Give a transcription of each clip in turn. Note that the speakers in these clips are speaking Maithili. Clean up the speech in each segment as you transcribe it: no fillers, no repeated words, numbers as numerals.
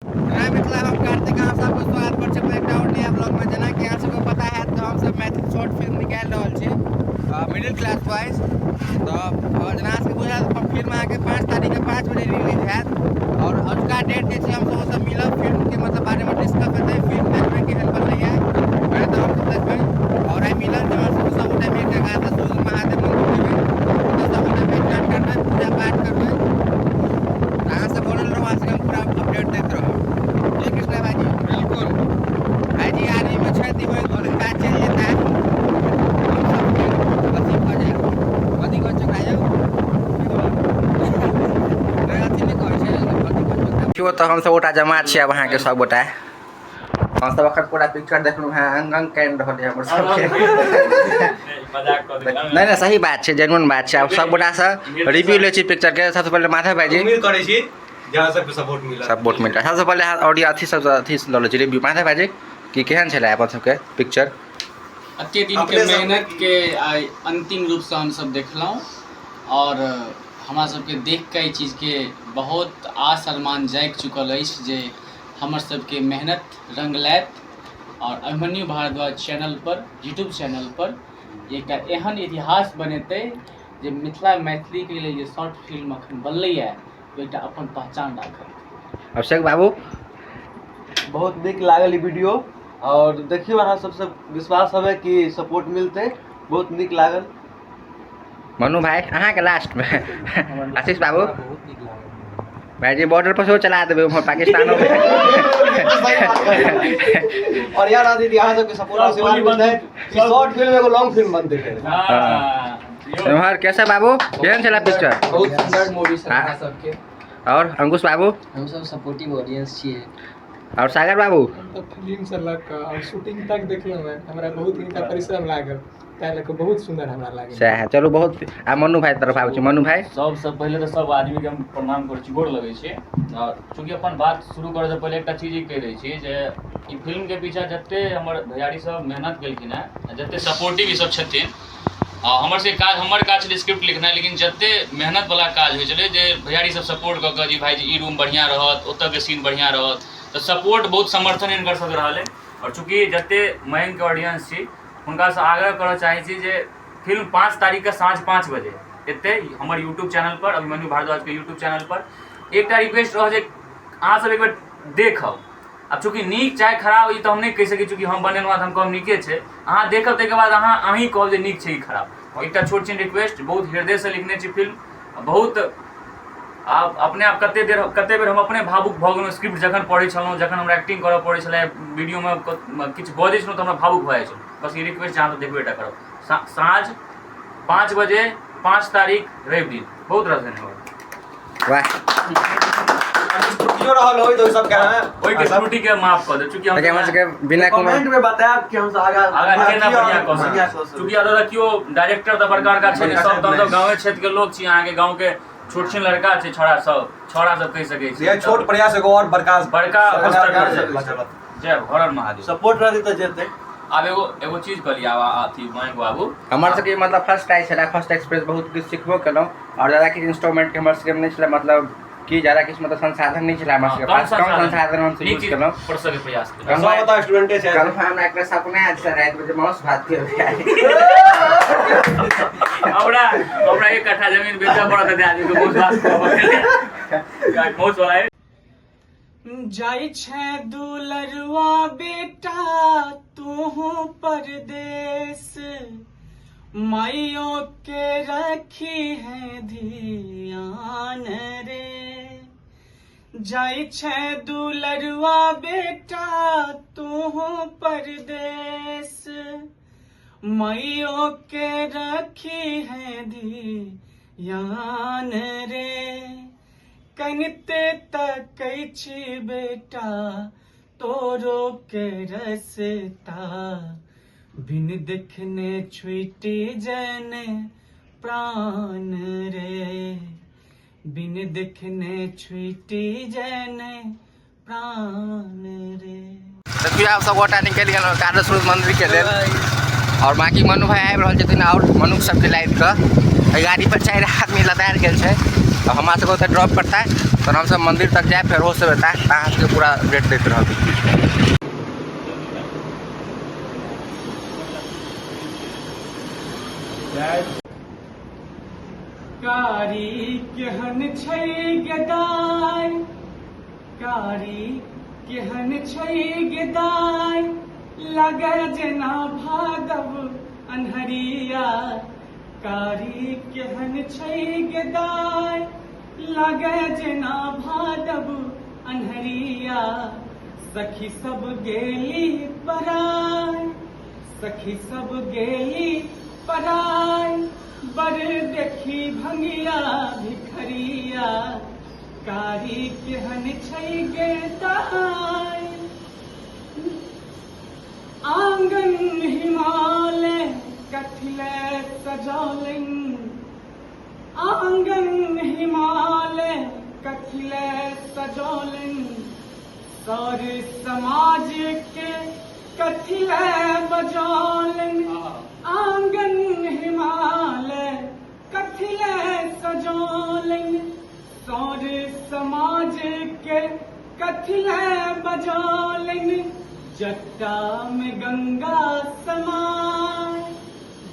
जय मिथिला, हम कार्तिक, अहाँ सबके स्वागत करै छी अपन एकटा आओर नया ब्लॉग में। जेना कि अहाँ सबके पता हैत तऽ हमसब मैथिली शॉर्ट फिल्म निकालि रहल छी मिडिल क्लास बॉयज। तऽ आओर जेना अहाँ सबके बुझल फिल्म अहाँके 5 तारीखके 5 बजे रिलीज हैत आओर अजुका डेट जे छै हमसब ओसब मिलब, फिल्मके मतलब बारेमे डिस्कस हेतै, फिल्म देखबै केहन बनलैए, पहिले तऽ हमसब देखबै। आओर आइ मिलल जे हमसब सबगोटा मिलके गाछ सूर्य महादेव मन्दिर जेबै, ओतऽ सबगोटा भेट घाट करबै, पूजा पाठ करबै। अहाँ सब बनल रहू, अहाँ सबके हम पूरा अपडेट दैत रहब। जय कृष्णा भाईजी। बिल्कुल भाईजी आर्मी में छथि, ओहि काज चलि जेता, हम सबके अथी भऽ जायब, कथी कहै छै ओकरा यौ? नहि, अथी नहि कहै छै, कथी कहै छै ओकरा? तऽ हम सब गोटा जमा छी। आब अहाँके सब गोटा हम सब अखन पूरा पिक्चर देखलहुँ हेँ, अंग अंग कानि रहल यऽ हमर सबके। मजाक कऽ देलहुँ। नहि नहि, सही बात छै, जेन्युइन बात छै। आब सब गोटासँ रिव्यू लै छी पिक्चरके। सबसँ पहिले माधव भाईजी। उम्मीद करै छी जे अहाँ सबके सपोर्ट मिलत। सपोर्ट मिलत। सबसँ पहिले अहाँ ऑडियो अथी सब अथी लऽ लै छी रिव्यू। माधव भाईजी, की केहन छलै अपन सबके पिक्चर? एते दिन के अपने सब- मेहनत के आइ अंतिम रूप से हमसब देखलहुँ और हमरा सबके देख के एहि चीज के बहुत आस अरमान जागि चुकल अछि जे हमर सबके मेहनत रंग लायत और अभिमन्यु भारद्वाज चैनल पर, यूट्यूब चैनल पर एकटा एहन इतिहास बनेतै जे मिथिला मैथिलीके लेल जे शॉर्ट फिल्म अखन बनलैए ओ एकटा अपन पहचान राखत। अभिषेक बाबू। बहुत नीक लागल ई वीडियो और देखियौ, अहाँ सबसँ विश्वास हवे कि सपोर्ट मिलतै। बहुत नीक लागल। मनु भाई, अहाँके लास्टमे। आशीष बाबू। बहुत नीक लागल। भाईजी, बॉर्डर पर सेहो चला देबै उम्हर पाकिस्तानो। और यार दीदी, अहाँ सबके सपोर्ट आशीर्वाद मिलतै, ई शॉर्ट फिल्म एगो लॉन्ग फिल्म बनतै फेर। एम्हर केशव बाबू, केहन छलै पिक्चर? बहुत सुंदर मूवी छल। हाँ। अहाँ सबके और अंकुश बाबू। हमसब सपोर्टिव ऑडियंस छियै। और सागर बाबू। हम तऽ फिल्म से लऽ कऽ और शूटिंग तक देखलहुँ हेँ, हमरा बहुत हिनका परिश्रम लागल, ताहि लऽ कऽ बहुत सुन्दर हमरा लागल। सएह, चलू बहुत। आ मनु भाई तरफ आबै छी। मनु भाई। सबसँ पहिले तऽ सब आदमीके हम प्रणाम करै छी, गोर लगै छी। आओर चूँकि अपन बात शुरू करऽसँ पहिले एकटा चीज ई कहि दै छी जे ई फिल्मके पीछा जते हमर भैयारी सब मेहनत केलखिन हेँ आ जते सपोर्टिव ई सब छथिन, आ हमर सबके काज, हमर काज छलै स्क्रिप्ट लिखनाइ, लेकिन जते मेहनतवला काज होइ छलै जे भैयारी सब सपोर्ट कऽ कऽ जी भाइजी ई रूम बढ़िआँ रहत, ओतऽके सीन बढ़िआँ रहत, तऽ सपोर्ट बहुत समर्थन हिनकर सबके रहलै। आओर चूँकि जते मयंकके ऑडियंस छी, हुनकासँ आग्रह करऽ चाहै छी जे फिल्म 5 तारीखके साँझ 5 बजे एतै हमर यूट्यूब चैनल पर, अभिमन्यु भारद्वाजके यूट्यूब चैनल पर। एकटा रिक्वेस्ट रहत जे अहाँसब एक बेर देखब। आब चूँकि नीक चाहे खराब ई तऽ हम नहि कहि सकै छी, चूँकि हम बनेलहुँ हँ तऽ हम कहब नीके छै। अहाँ देखब, ताहिके बाद अहाँ अहीँ कहब जे नीक छै कि खराब। एकटा छोट छिन रिक्वेस्ट, बहुत हृदयसँ लिखने छी फिल्म, बहुत आब अपने आप कते देर कते बेर हम अपने भावुक भऽ गेलहुँ स्क्रिप्ट जखन पढ़ै छलहुँ, जखन हमरा एक्टिंग करऽ पड़ै छलै, वीडियोमे किछु बजै छलहुँ तऽ हमरा भावुक भऽ जाइ छलहुँ। बस ई रिक्वेस्ट जे अहाँ देखबे टा करब साँझ 5 बजे, 5 तारीख, रवि दिन। बहुत रास धन्यवाद। वाह। त्रुटियो रहल होय तऽ ओहि सबके अहाँ ओहिके त्रुटिके माफ कऽ देब, चूँकि हम देखिए, हमर सबके बिना कोनो कमेंट में बतायब कि हम सब आगा आगाँ केना बढ़िआँ कऽ बढ़िआँ सकै। चूँकि अदर केओ डायरेक्टर तऽ बड़का बड़का छै नहि, सब तऽ हमसब गाँवे क्षेत्रके लोक छी, अहाँके गाँवके छोट छिन लड़का छै, छौड़ा सब, छौड़ा सब कहि सकै छी। ये छोट प्रयास एगो और बड़का बड़का बड़का स्तर पर। जय हो, हर हर महादेव। सपोर्ट रहतै तऽ जेतै। आब एगो एगो चीज कहलियै, आब अथी मयंक बाबू। हमर सबके मतलब फर्स्ट ट्राई छलै, फर्स्ट एक्सपीरियंस, बहुत किछु सिखबो केलहुँ आओर ज्यादा किछु इंस्ट्रूमेंटके हमर सबके नहि छलै, मतलब कि ज्यादा किछु मतलब संसाधन नहि छलै हमर सबके पास, कम संसाधन हमसब नीक यूज चीज केलहुँ। परसऽके प्रयास केलहुँ। सब ओतऽ स्टूडेंटे छै। कल हमरा एकटा सपना आयल छलै रातिमे जे माउस भात खेबै। हमरा हमरा 1 कट्ठा जमीन बेचऽ पड़त एते आदमीके माउस भात खुआबऽ, माउस वाला। जाइ छै दुलरुआ बेटा तूहू परदेस, माइयो के रखी है धियान रे। जाइ छै दुलरुआ बेटा तूहू परदेस, माइयो के रखी है धियान रे। कनिते तकै छी बेटा तोरो के रसता, बिन देखने छुटि जने प्राण रे, बिन देखने छुटि जने प्राण रे। देखियौ, आब सब गोटा निकलि गेलहुँ कालेश्वर मंदिर के लेल और बाकी मनु भाई आबि रहल छथिन और मनुख सबके लादि कऽ। एहि गाड़ी पर 4 आदमी लदायल गेल छै। अब हमरा सबके ओतऽ ड्रॉप करता है तहन हमसब मंदिर तक जाए फेर ओहो सब एता तऽ अहाँ सबके पूरा अपडेट दैत रहब। कारी केहन छै गेदाय, कारी केहन छै गेदाय, लगै जेना भादव अन्हरिया। कारी केहन छै गेदाय, लगै जेना भादव अन्हरिया। सखी सब गेली पराय, सखी सब गेली पराय, बड़ देखी भंगिया भिखरिया। कारी केहन छै गेदाय। आंगन हिमालय कथिले सजौलनि, आंगन हिमालय कथिले सजौलनि, सौर समाज के कथिले बजौलनि। आंगन हिमालय कथिले सजौलनि, सौर समाज के कथिले बजौलनि। जट्टा में गंगा समाय,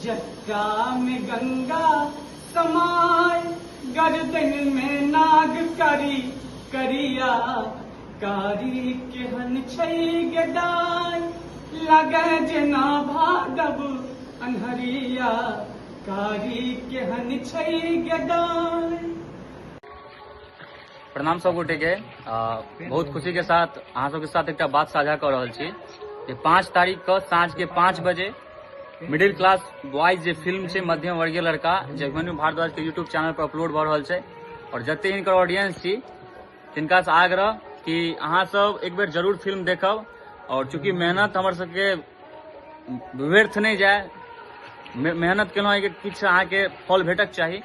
जट्टा में गंगा समाय, गर्दन में नाग करी करिया। कारी केहन छै गेदाय, लगै जेना भादव अन्हरिया। कारी केहन छै गेदाय। प्रणाम सब गोटे के। बहुत खुशी के साथ अहाँ सबके साथ एकटा बात साझा कऽ रहल छी जे 5 तारीख के साँझ के 5 बजे मिडिल क्लास बॉयज जे फिल्म छै मध्यम वर्गीय लड़का, जे अभिमन्यु भारद्वाज के यूट्यूब चैनल पर अपलोड भऽ रहल छै, और जते हिनकर ऑडियंस छी तिनका से आग्रह कि अहाँ सब एक बेर जरूर फिल्म देखब। और चूंकि मेहनत हमर सबके व्यर्थ नहि जाय, मेहनत केलहुँ एहिके किछु अहाँके फल भेटक चाही,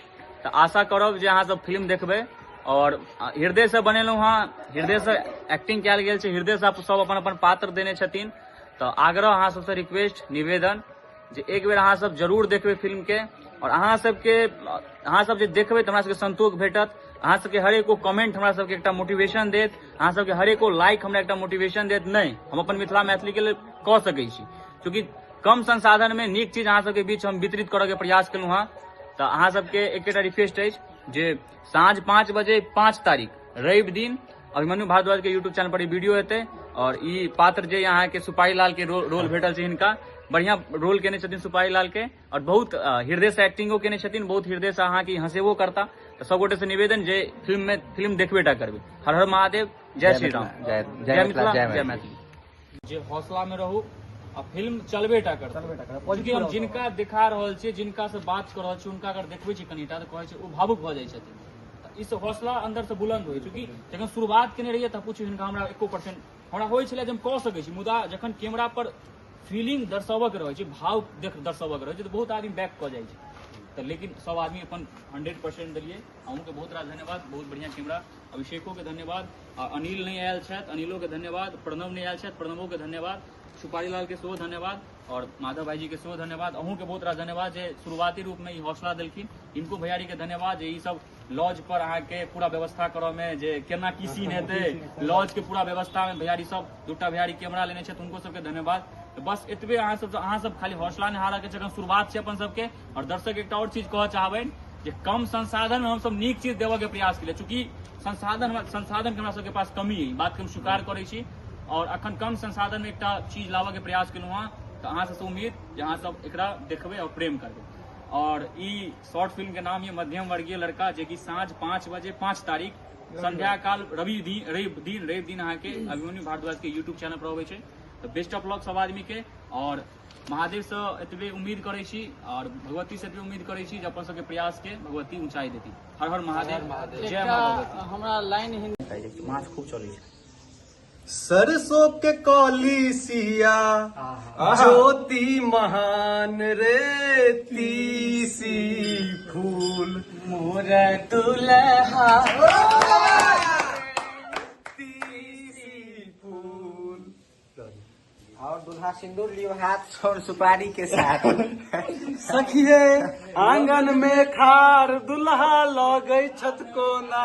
तऽ आशा करब जे अहाँ सब फिल्म देखबै। और हृदय से बनेलहुँ हँ, हृदय से एक्टिंग कयल गेल छै, हृदय से सब अपन अपन पात्र देने छथिन। तऽ आग्रह अहाँ सबसँ रिक्वेस्ट निवेदन जे एक बेर अहाँ सब जरूर देखबै फिल्म के। और अहाँ सब जे देखबै तऽ हमरा सबके संतोष भेटत। अहाँ सबके हरेक ओ कमेंट हमरा सबके एकटा मोटिवेशन देत, अहाँ सबके हरेक ओ लाइक हमरा एकटा मोटिवेशन देत। नहि, हम अपन मिथिला मैथिली के लेल कऽ सकै छी, चूँकि कम संसाधन में नीक चीज अहाँ सबके बीच हम वितरित करऽ के प्रयास केलहुँ हँ। तऽ अहाँ सबके एकेटा रिक्वेस्ट अछि जे साँझ 5 बजे 5 तारीख रवि दिन अभिमन्यु भारद्वाज के यूट्यूब चैनल पर ई वीडियो हेतै। और ई पात्र जे अहाँ के सुपारी लाल के रोल भेटल छै, हिनका बढ़िया रोल केने छथिन सुपारी लाल के, और बहुत हृदय से एक्टिंगो केने छथिन, बहुत हृदय से अहाँ के हंसेबो करता। तऽ सब गोटे से निवेदन जे फिल्म देखबे टा करबै। हर हर महादेव, जय श्री राम, जय मिथिला, जय मैथिली। जे हौसला में रहू आ फिल्म चलबे टा करतै। चलबे टा करतै। चूँकि हम जिनका देखा रहल छियै, जिनका से बात कऽ रहल छियै, हुनका अगर देखबै छियै कनिटा तऽ कहै छै ओ भावुक भऽ जाइ छथिन। तऽ ई सब हौसला अंदर से बुलंद होइ। चूँकि जखन शुरुआत केने रहियै तऽ पूछू हिनका, हमरा एको परसेंट हमरा होइ छलै जे हम कऽ सकै छी, मुदा जखन कैमरा पर फीलिंग दर्शाबऽ के रहै छै, भाव दर्शाबऽ के रहै छै, तऽ बहुत आदमी बैक कऽ जाइ छै। तऽ लेकिन सब आदमी अपन 100% देलियै। अहूँके बहुत रास धन्यवाद, बहुत बढ़िआँ कैमरा। अभिषेको के धन्यवाद, आ अनिल नहि आयल छथि, अनिलो के धन्यवाद, प्रणव नहि आयल छथि, प्रणवो के धन्यवाद, सुपारी लाल के सेहो धन्यवाद, और माधव भाईजी के सेहो धन्यवाद। अहूँके बहुत रास धन्यवाद जे शुरुआती रूप में ई हौसला देलखिन। इनको भैयारी के धन्यवाद जे ई सब लॉज पर अहाँके पूरा व्यवस्था करऽ में जे केना की सीन हेतै, लॉज के पूरा व्यवस्था में भैयारी सब दूटा भैयारी कैमरा लेने छथि, हुनको सबके धन्यवाद। तऽ बस एतबे अहाँ सब, अहाँ सब खाली हौसला नहि हारऽ के छै, एखन शुरुआत छै अपन सबके। और दर्शक एकटा और चीज कहऽ चाहबनि जे कम संसाधन में हमसब नीक चीज देबऽ के प्रयास केलियै, चूँकि संसाधन के हमरा सबके पास कमी अइ, बात के हम स्वीकार करै छी। और अखन कम संसाधन में एकटा चीज लाबऽ के प्रयास केलहुँ हँ, तऽ अहाँ सबसँ उम्मीद जे अहाँ सब एकरा देखबै और प्रेम करबै। और ई शॉर्ट फिल्म के नाम यऽ मध्यम वर्गीय लड़का, जे कि साँझ 5 बजे 5 तारीख संध्या काल रवि दिन अहाँके अभिमन्यु भारद्वाज के यूट्यूब चैनल पर अबै छै। तऽ बेस्ट ऑफ लक सब आदमी के, और महादेव से एतबे उम्मीद करै छी और भगवती से एतबे उम्मीद करै छी जे अपन सबके प्रयास के भगवती ऊंचाई देती। हर हर महादेव, जय माँ भगवती। हमरा लाइन हिंदी माछ खूब चलै छै। सरसों के कौली सिया ज्योति महान रे तीसी फूल मोर दुल्हा तीसी फूल। और दूल्हा सिंदूर लियो हाथ सोन सुपारी के साथ। सखिए आंगन में खार दुल्हा लगै छत कोना।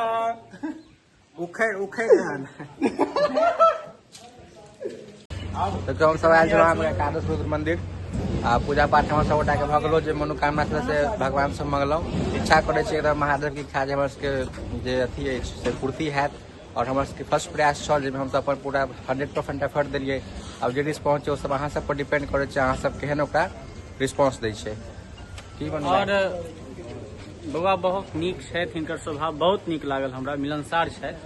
उखड़ उखड़ रहन। तो हम सब आयल छलहुँ हम एकादश रुद्र मंदिर आ पूजा पाठ हमर सब गोटा के भऽ गेलो, जे मनोकामना छलै से भगवान से मंगलहुँ। इच्छा करै छी एकदम महादेव के इच्छा जे हमर सबके जे अथी अछि से पूर्ति हैत। और हमर सबके फर्स्ट प्रयास छल जाहिमे हमसब अपन पूरा 100% एफर्ट देलियै। आब जे रिस्पॉन्स छै ओ सब अहाँ सब पर डिपेंड करै छै, अहाँ सब केहन ओकरा रिस्पॉन्स दै छै। की बनबै? और बौआ बहुत नीक छथि, हिनकर स्वभाव बहुत नीक लागल हमरा, मिलनसार छथि।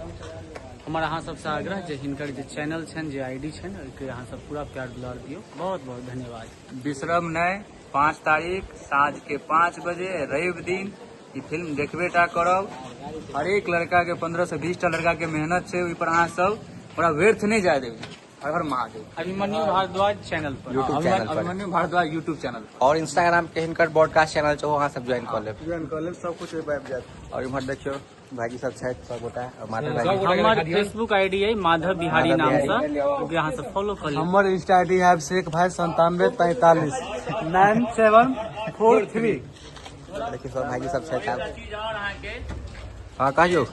हमर अहाँ सबसँ आग्रह जे हिनकर जे चैनल छनि, जे आईडी छनि, ओहिके अहाँ सब पूरा प्यार दुलार दियौ। बहुत बहुत धन्यवाद। विश्रम नहि, 5 तारीख साँझ के 5 बजे रवि दिन ई फिल्म देखबे टा करब। हरेक लड़का के 15 से 20 टा लड़का के मेहनत छै, ओहि पर अहाँ सब ओकरा व्यर्थ नहि जाय देबै। हर हर महादेव। अभिमन्यु भारद्वाज चैनल पर, यूट्यूब चैनल पर, अभिमन्यु भारद्वाज यूट्यूब चैनल पर। और इंस्टाग्राम के हिनकर ब्रॉडकास्ट चैनल छै, अहाँ सब ज्वाइन कऽ लेब। ज्वाइन कऽ लेब, सब कुछ ओहि पर आबि जायत। और इम्हर देखियौ भाईजी सब छथि सब गोटा। और माधव भाईजी। हमर फेसबुक आईडी है माधव बिहारी नाम से, अहाँ सब फॉलो कर लेब। हमर इंस्टा आईडी है शेख भाई 9743 9743। देखियौ सब भाईजी सब छथि। हाँ कहियौ।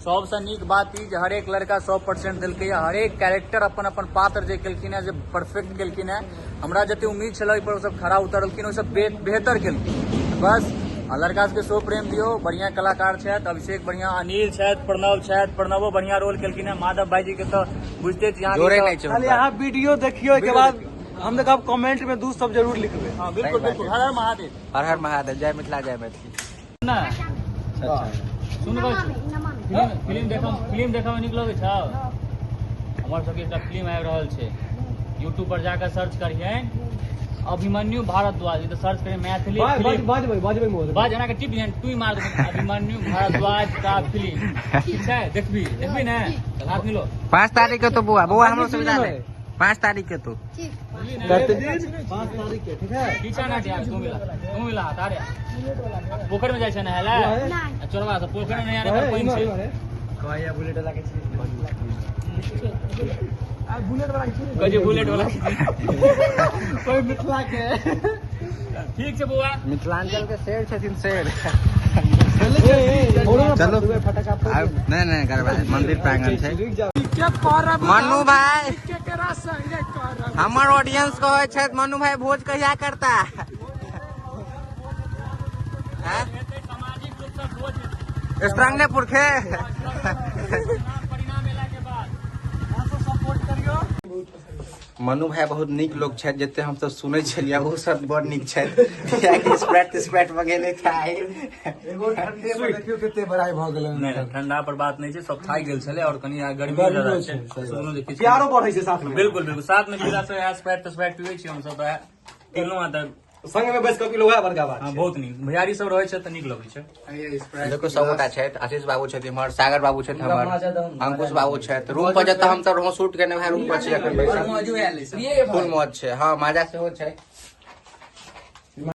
सबसँ नीक बात ई जे हरेक लड़का 100% देलकै, हरेक कैरेक्टर अपन अपन पात्र जे केलखिन है जे परफेक्ट केलखिन है। हमरा जते उम्मीद छलै ओहि पर ओ सब खरा उतरलखिन, ओहि सब बेहतर केलखिन। बस आ लड़का सबके सो प्रेम दियौ। बढ़िया कलाकार छथि अभिषेक, बढ़िया अनिल छथि, प्रणव छथि, प्रणवो बढ़िया रोल केलखिन है। माधव भाईजी के तऽ बुझते छी अहाँ। खाली अहाँ वीडियो देखियौ, ओहिके बाद हम देखब कमेंट में दू सब जरूर लिखबै। हाँ बिल्कुल बिल्कुल। हर हर महादेव। हर हर महादेव। जय मिथिला जय मैथिली। सुनबै फिल्म देखब, फिल्म देखब नीक लगै छौ? हमर सबके एकटा फिल्म आबि रहल छै, यूट्यूब पर जाकर सर्च करियनि अभिमन्यु भारद्वाज। तऽ सर्च करियै मैथिली फिल्म, बाज एना के टिप दिहन, टुई मार देबनि अभिमन्यु भारद्वाज का फिल्म। ठीक छै, देखबी देखबी ने, चल हाथ मिलो। 5 तारीख के तो बौआ बौआ हमरो सुविधा है 5 तारीख के तो 5 तारीख के ठीक है। पीछा ना यार, तू मिला तू मिला तारे पोखर में जाइ छै नहाय लए? चोरबा सब पोखर में नहीं आरे पर पानि छै। कहैया बुलेट वाला के छै, कहै बुलेट वाला कोई मिथिला के। ठीक छै बौआ, मिथिलांचल के शेर छथिन शेर। चलो नहीं नहीं गड़बड़ मंदिर प्रांगण छै। मनु भाई हमर ऑडियंस कहै छथि मनु भाई भोज कहिया करता? स्ट्रांगनेपुर के मनु भाई बहुत नीक लोग छथि, जते हमसब सुनै छलियै ओ सब बड़ नीक छथि। कियाकि स्प्राइट स्प्राइट मंगेने खाइ। एगो ठंडे पर देखियौ कते बड़ाई भऽ गेलै। नहि ठंडा पर बात नहि छै, सब थाकि गेल छलै और कनि गर्मी ज्यादा छै, प्यारो बढ़ै छै साथ में। बिल्कुल बिल्कुल, साथ में पीला से स्प्राइट स्प्राइट पीबै छी हमसब तऽ पीलहुँ तऽ संग में बैस कऽ पीलहुँ, वएह बड़का बात। हाँ बहुत नीक, भैयारी सब रहै छै तऽ नीक लगै छै। देखो सब गोटा छथि, आशीष बाबू छथि इम्हर, सागर बाबू छथि हमर, अंकुश बाबू छथि। रूम पर जतऽ हम सब रहौं शूट केने भाई रूम पर छी अखन बैसल, फुल मौज छै। हाँ माजा सेहो छै।